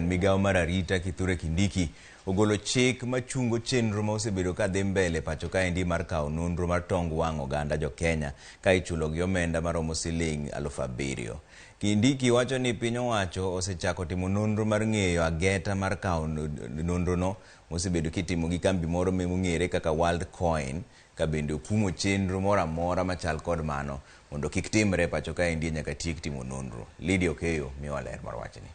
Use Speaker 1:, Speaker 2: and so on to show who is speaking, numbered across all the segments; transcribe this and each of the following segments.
Speaker 1: Jatend migawo mar arita Kithure Kindiki ogolo chik machungo chenro ma osebedo ka dhi mbele pacho kaendi mar kawo nonro mar tong wang' oganda jo-Kenya ka ichulo gi omenda maromo siling 7,000. Kindiki wacho ni piny owacho osechako timo nonro mar ng'eyo ageta mar kawo nonrono mosebedo kitimo gi kambi moro mong'ere kaka Worldcoin, ka bende okumo chenro moro amora machal kod mano mondo kik timre pacho kaendi nyaka tiek timo nonro. Lydia Okeyo miyowa ler mar wachni.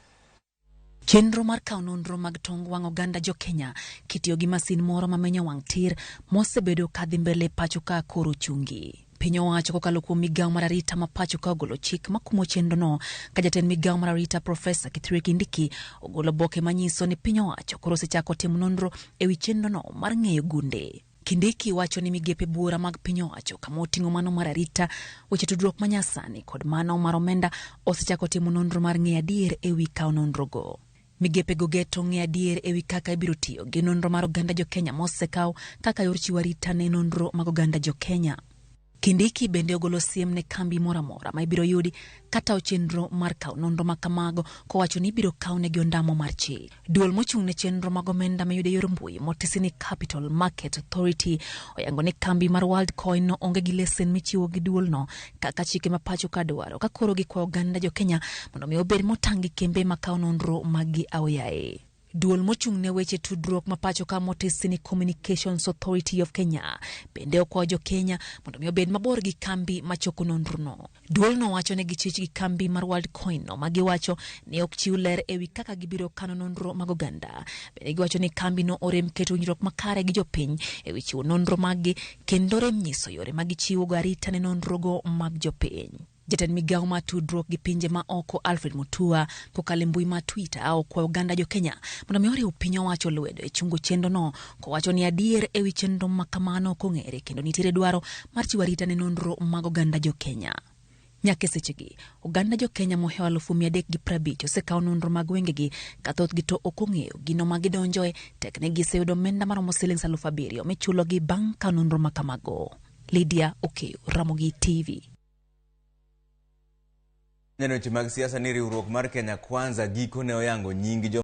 Speaker 2: Chenro mar kawo nonro mag tong wang' oganda jo-Kenya kitiyo gi masin moro mamenyo wang' tir mosebedo kadhi mbele pacho ka koro chungi. Piny owacho kokalo kuom migawo mar arita ma pacho ka ogolo chik makumo chenrono, ka jatend migawo mar arita Profesa Kithure Kindiki ogolo oboke manyiso ni piny owacho koro osechako timo nonro ewi chenrono mar ng'eyo gunde. Kindiki wacho ni migepe buora mag piny owacho kama oting'o mano mar arita, weche tudruok manyasani kod mano mar omenda osechako timo nonro mar ng'eyo adier ewi kawo nonrogo. Migepego geto ng'eyo adier ewi kaka ibiro tiyo gi nonro mar oganda jo-Kenya mosekaw kaka yor chiwo arita ne nonro mag oganda jo-Kenya. Kindiki bende ogolo siem ne kambi moro amora ma ibiro yudi katawo chenro mar kawo nonro ma kamago, kowacho ni ibiro kawnegi ondamo mar chik. Duol mochung' ne chenro mag omenda miyudo e yor mbui motisi ni Capital Market Authority oyango ni kambi mar Worldcoin no onge gi lesen michiwo gi duolno kaka chike ma pacho ka dwaro, ka koro gikwayo oganda jo-Kenya mondo mi obed motang' gi kembe makawo nonro mag gi aoyaye. Duol mochung' ne weche tudruok ma pacho ka motisi ni Communications Authority of Kenya bende okwayo jo-Kenya mondo mi obed mabor gi kambi machoko nonrono. Duolno wacho ni gichich gi kambi mar Worldcoin no ma giwacho ni ok chiw ler ewi kaka gibiro kano nonro mag oganda. Bende giwacho ni kambi no orem keto winjruok makare gi jopiny ewi chiwo nonro mag gi kendo orem nyiso yore ma gichiwogo arita ne nonrogo mag jopiny. Jatend migawo mar tudruok gi pinje ma oko Alfred Mutua kokalo e mbui mar Twitter okwayo oganda jo-Kenya mondo mi oriw piny owacho lwedo e chungo chenrono, kowacho ni adier ewi chenro ma kamano ok ong'ere kendo nitiere dwaro mar chiwo arita ne nonro mag oganda jo-Kenya. Nyaka e sechegi, oganda jo-Kenya mohewo 350,000 osekawo nonro mag wengegi, ka thothgi to ok ong'eyo gino ma gidonjoe tek ni giseyudo omenda maromo siling 7,000 michulogi bang' kawo nonro ma kamago. Lydia Okeyo, Ramogi TV.
Speaker 1: Neno weche mag siasa ni riwruok mar Kenya Kwanza giko ne oyango nying jo